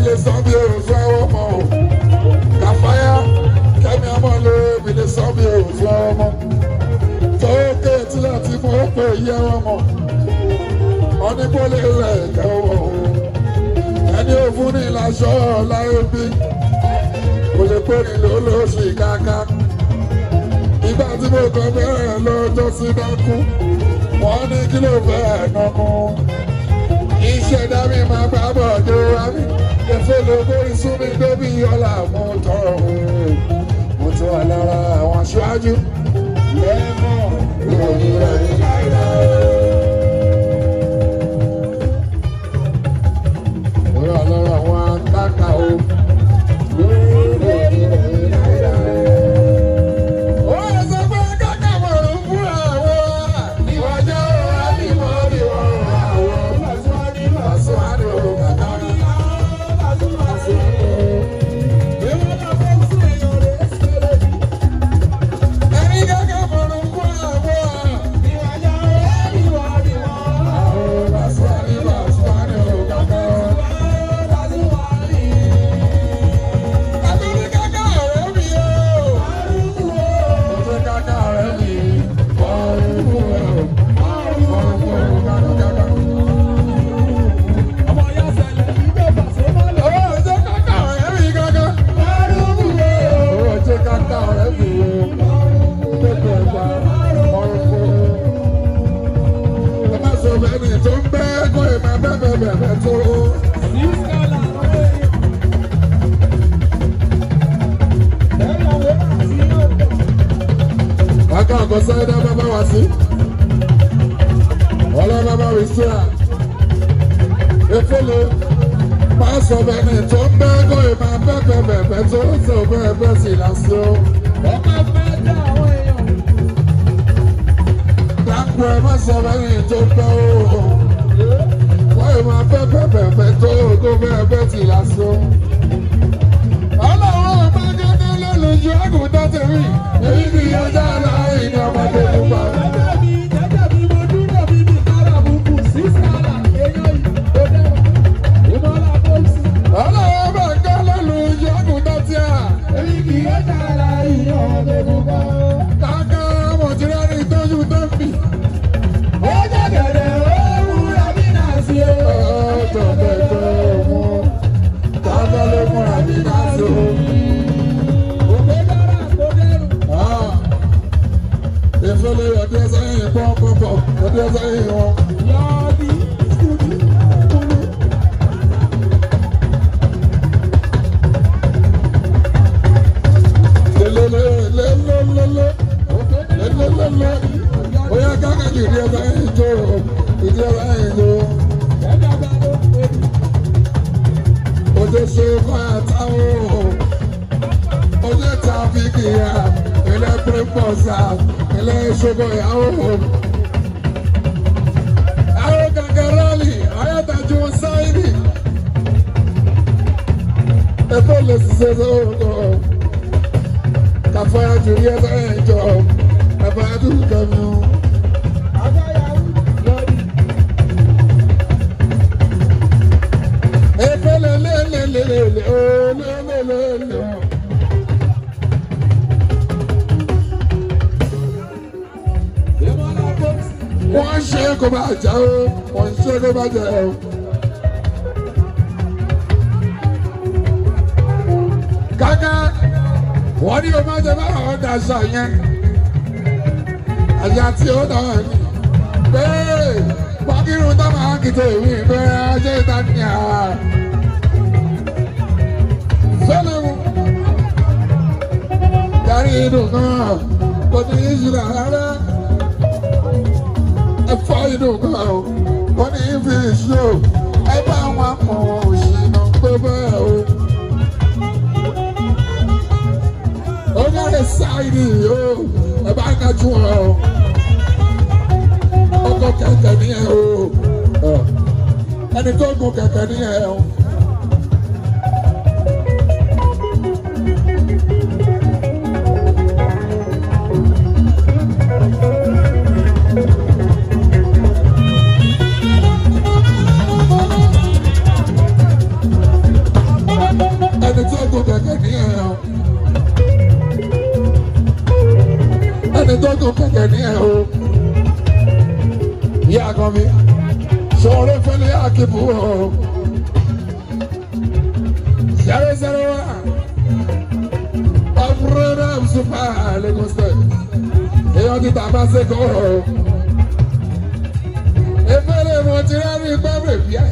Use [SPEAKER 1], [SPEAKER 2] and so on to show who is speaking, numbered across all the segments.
[SPEAKER 1] lè sọ bí òfin ọmọ o. Kàfáyà kẹ́mi ọmọ lè mi lè sọ bí òfin ọmọ. Tókè tí láti mú ó pè yẹ ọmọ. Onígbólé rẹ̀ kẹ́wọ̀ o. Ẹni òfun ní ìlàṣọ láyé bí. Kò lè pè ní lólóṣì káká. Ìgbà tí mo kàn bẹ́ẹ̀ lọ́jọ́ sí dákú. Wọ́n ní kí ló fẹ́ nàkún. Iṣẹ́ dábì máa bá bọ̀ dé wá mi. Ẹ̀fọ́ ló borí sún mi débi ọ̀la mo tọrọ o. Mo tún wà lára àwọn aṣáájú. Lẹ́mọ̀ lórí rẹ̀ ní láìláì. Mo wà lára àwọn akáka o. Lórí rẹ̀ ní láìláì. Ó sọ pé káká mọ̀rún fúnra wọn. Ìwájú àbímọ bí wọ́n wà wọ́n. Pàṣípàdé o kàkà. Ẹni káká mọ̀rún fúnra wọn. Pàṣípàdé pàṣípàdé o kàkà. Àtúndí káká ọ̀rẹ́ mi o. Ojú káká ọ̀rẹ́ mi. Ọ̀rùn fún ẹ o. Ọ̀rùn fún ẹ o kàkà kàkà. Ojú káká ọ̀rẹ́ mi kàkà. Ojú káká ọ̀rẹ́ mi o. Gbogbo ẹ̀gbà ọ̀rùn fún ẹ. Ẹ má sọ bẹ́ẹ̀ ni tó ń bẹ́ kó ẹ máa bẹ́ẹ̀ bẹ́ẹ̀ bẹ́ẹ̀ tó. Kàkà ọ̀gọ́sẹ́ dá bàbá wá sí. Ọlọ́ bàbá wí sí à. Efele máa sọ bẹ́ẹ̀ ni tó ń bẹ́ kó ẹ máa bẹ́ẹ̀ bẹ́ẹ̀ bẹ́ẹ̀ tó sọ bẹ́ẹ̀ bẹ́ẹ̀ sì lásán. Dákun ẹ má sọ bẹ́ẹ̀ ni tó ń bẹ́ o. Wọ́n ẹ máa bẹ́ẹ̀ bẹ́ẹ̀ bẹ́ẹ̀ tó kó bẹ́ẹ̀ bẹ́ẹ̀ sì lásán. Ọlọ́run ọba gẹ́gẹ́ lólùjú àgùntàn tèmi. Èyí kì í ọjà láàrin ní ọmọdé pupa. Ọlọ́run ọba gẹ́gẹ́ lólùjú àgùntàn tí a. Kàkà mọ̀tìrẹ́rì tójú tó ń bì. Ọ̀tọ̀ bẹ̀tọ̀ mú. Kàkà ló múra bí náà tó. Ìfẹ́lẹ́ ọdún sẹ́yìn pọ́npọ́npọ́ ọdún sẹ́yìn wọn. Lélélélélélé lélélélé oyè kákàjù ìdí ẹsẹ̀ yìí jó ìdí ẹsẹ̀ yìí jó. Ojú ṣe fáyà táwọn ojú tàbíkì yá ilé pírípọ̀sà ilé ṣogo ìyàwó. Àwọn kankan rálì ayátajú sáìdì. Ẹ̀fọ́ lè ṣiṣẹ́ sọ́wọ́ kàfáyà jù rí ẹsẹ̀ yìí jọ ẹ̀fọ́ ẹ̀dùn kẹ́mi o. Lelelelelele o lelelele o. Wọ́n ṣe kó bá jẹ́ o, wọ́n ṣe kó bá jẹ́ o. Kàkà wọ́n ní o máa jẹ báwọn ọ̀dà aṣọ yẹn. Àyà tí ó náà ní. Bẹ́ẹ̀ wákìrún tó máa ń kìtò ìwé ìbẹ̀rẹ̀ ajé ìtàkìyà. Fẹ́lẹ́mù darí inú kan kò ní í ṣe rárá. Ẹ̀fọ́ inú kan kò ní í fi ṣó. Ẹ bá wọn mọ̀ òṣìnà pé bẹ́ẹ̀ o. Ó dáre sáìdì o, ẹ bá kájú ọ. Ọkọ̀ kẹ̀kẹ́ ní ẹ o. Ẹni tó gun kẹ̀kẹ́ ní ẹ o. ní ẹ̀ o. Ìyá kan mi, sọ̀rọ̀ fẹ́lẹ́ àkìbù o. 001. Ọ̀fúnrẹ́rẹ́ Super Lagos State. Èèyàn ti tàbá sékòó o. Efele mo ti rẹ́rìn gbọ́dọ̀ bíi ẹ̀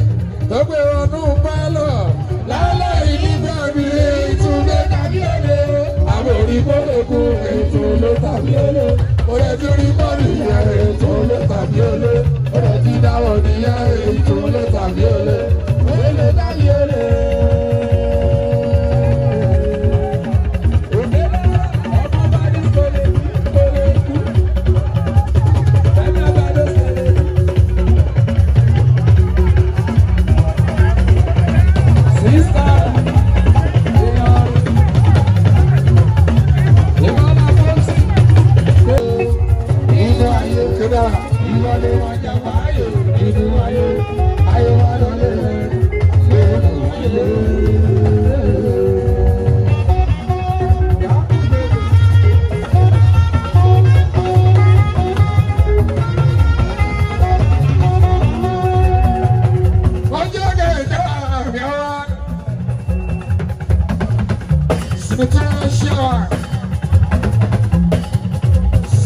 [SPEAKER 1] tó gbé wọnú pálọ̀ lálẹ́ ìdígbà mi ìtúlẹ̀ tàbí òde. Àwọn orí kólékù ìtúlẹ̀ tàbí òde. Orí tí rí bọ́ọ̀lù yẹn ìtúlẹ̀ tàbí òde. Orí tí dáwọ̀ nìyẹn ìtúlẹ̀ tàbí òde. Òde tàbí òde.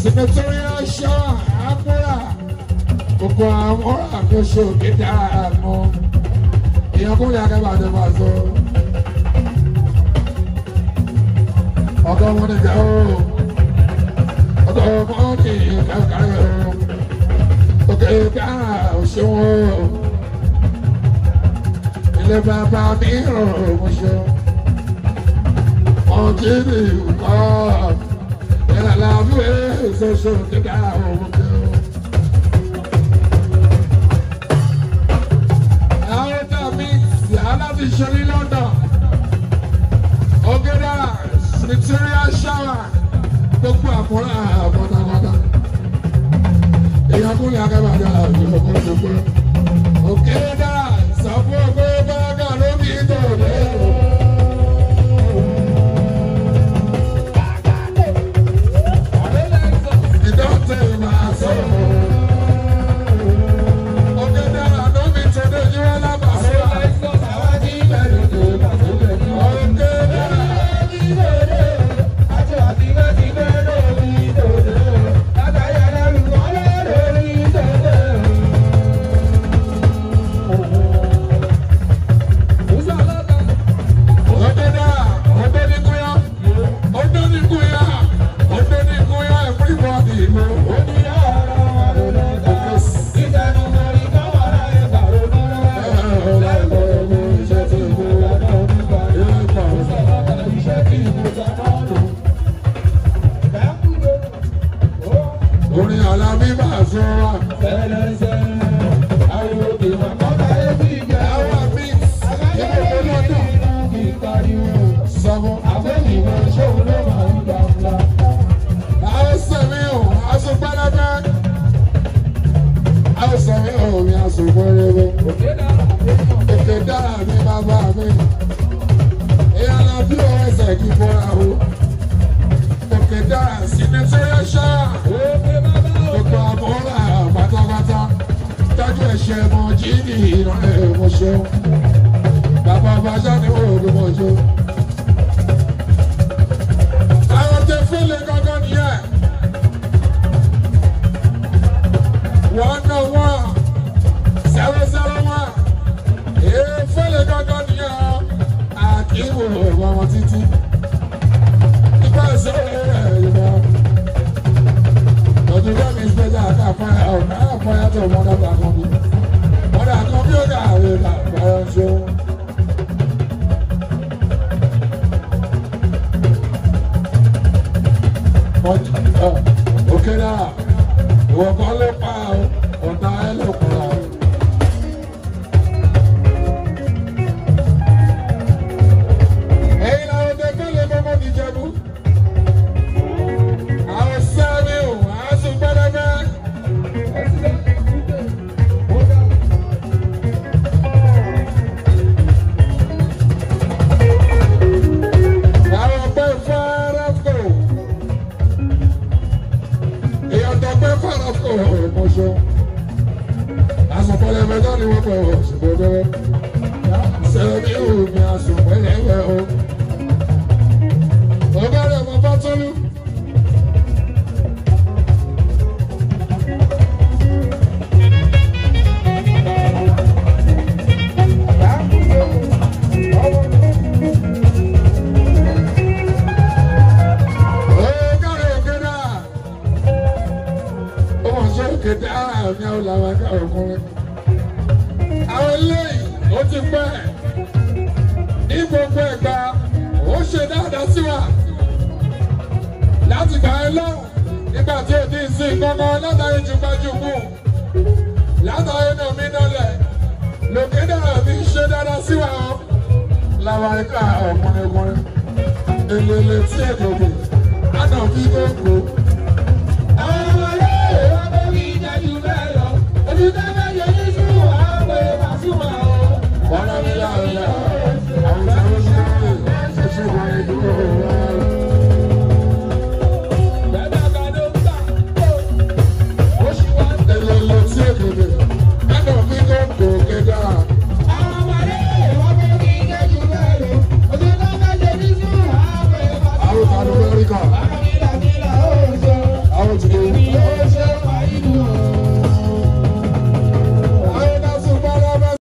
[SPEAKER 1] Senatorial shower, Amora, gbogbo àwọn àkóso gíga àmọ́ èèyàn kúnlẹ̀ akẹ́bàdé máa sọ. Ọ̀gá wọn ni gà ó, ọ̀gá wọn ni kàkàrẹ́ ó, òkè ká òṣèwọ̀n ó, ilé bàbá mi rò mo ṣe. Ọ̀jẹ̀ ni ìkọ́ ìlàlàbí ṣoṣo gíga òun kí ó. Alábìṣẹ́lí London, Ogeda, Victoria Shower, gbogbo àkúrà pátápátá. Èèyàn kúnlẹ̀ akẹ́bàjá àjọ̀kọ́ ṣùgbọ́n. Ogeda, sọ fún ọgbẹ́ bága lóbi ìtòlẹ́. Ìdọ́tẹ̀ máa sọ̀rọ̀. Ogeda, lóbi ìtòlẹ́ yíwọ́ lábàá. Orin Àlàbí Pasuma. Àwọn mix ìgbòho lọ́dọ̀. Sọ̀rọ̀. Àwọn sẹ̀mí o, aṣọ pẹlẹbẹ. Àwọn sẹ̀mí o, mi aṣọ pẹlẹbẹ. Òkè dára mi bàbá mi. Ìyá Àlàbí ò ẹsẹ̀ kí bọ́ra o. Òkè dára sí ní tí ó ṣá. Gbogbo àbúrò pátápátá tọ́jú ẹ̀ṣẹ̀ mọ̀ jí ní ìrọ̀lẹ́ mo ṣeun. Bàbá bàjá ni oògùn mọ̀ ṣe. Àwọn tẹ fẹ́lẹ̀ gangan nìyẹn. 101 001. Èé fẹ́lẹ̀ gangan nìyẹn. Àkíwò ẹ̀wọ̀n wọn títí. Ìgbà ìṣòro ẹ̀ ìbọn. Ọdún bá mi ṣe àkàfàyà ọ̀nà àfàyà tó mọ́dà bá kan bí. Mọ́dà kan bí ó dà rè là báyọ̀ ṣe. Òkè náà, ìwọ kan ló pa ọ̀nà ẹ̀ ló pa. Ẹ̀yin làwọn tẹ bọ̀ ṣùgbọ́n sẹ́ni omi àsùnpẹ̀lẹ́wẹ̀ o. Ọ̀gá rẹ̀ mọ Fátọ́lú. Ọ̀gá rẹ̀ òkè náà. Ó mọ̀ sí òkè dáa ní àwọn làwọn akẹ́kọ̀ọ́ ọkùnrin. Àwọn eléyìí ó ti pẹ́ ní gbogbo ẹ̀gbà ó ṣe dáadáa sí wa láti gbà ẹ lọ́rùn nígbà tí ó ti ń sin kankan látàrí jùgbàjùgbù látàrí náà mi nọlẹ̀ lòkè dára mi ṣe dáadáa sí wa o làwọn ẹ̀ka ọkùnrin èlèlè tí èkòkò àná fi kókò. Àwọn ọmọ yóò wá bẹ́ẹ̀ bí ìdájú bẹ́ẹ̀ lọ, ojú náà.